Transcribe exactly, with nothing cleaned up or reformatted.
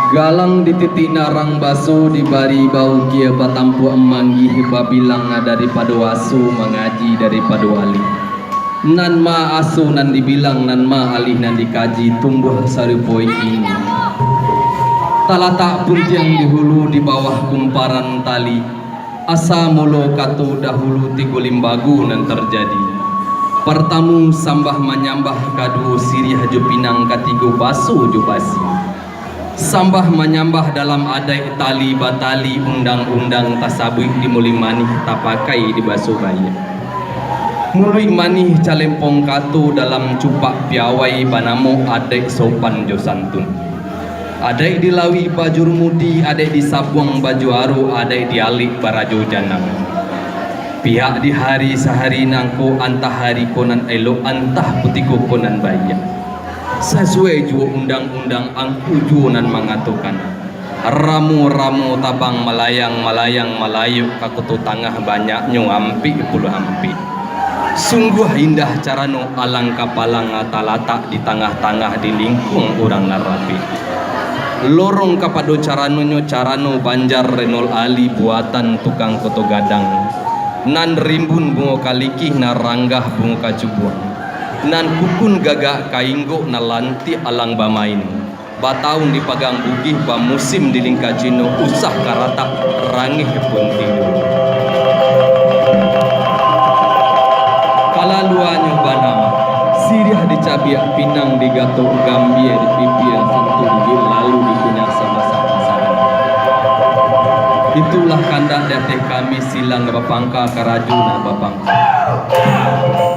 Galang di titik narang baso, dibari baukia batampuak manggih, babilang daripado aso, mangaji daripado alih. Nan ma aso nan dibilang, nan ma alih nan dikaji, tumbuah sarupo kini. Talatak puntiang di hulu, di bawah kumparan tali. Asa mulo kato dahulu, tigo limbago nan tarjadi. Partamo, sambah manyambah, kaduo, siriah jo pinang, katigo, baso jo basi. Sambah manyambah dalam adaik tali batali, undang-undang tasabuik di muluik manih, tapakai di baso baiak. Muluik manih calempong kato, dalam cupak piawai banamo adaik sopan jo santun. Adaik di lauik bajurumudi, adaik di sabuang bajuaro, adaik di alek barajo janang. Pihak di hari sahari nangko, antah ari ko nan elok, antah kutiko ko nan baiak. Sasuai juo undang-undang, angku juo nan mangatokan, ramo-ramo tabang malayang, malayang malayok ka Koto Tangah, banyaknyo ampek puluah ampek. Sungguah indah carano alang kapalang, talatak di tangah-tangah, di lingkuang urang nan rapek. Lorong kapado caranonyo, carano Banjar Renol Ali, buatan tukang Koto Gadang. Nan rimbun bungo kalikih, nan ranggah bungo kacubuang. Nan kukun gagak ka inggok, nan lantiak alang bamain. Bataun di pagang Bugih, bamusim di lingka Cino, usah karatak, rangeh pun tido. Kalaluanyo banam, siriah dicabiak, pinang digatok, gambia dipipia, santun digiuk, lalu dikunyah samasak-masak. Itulah kandak di ateh kami, silang bapangka, karajo nak bapangka.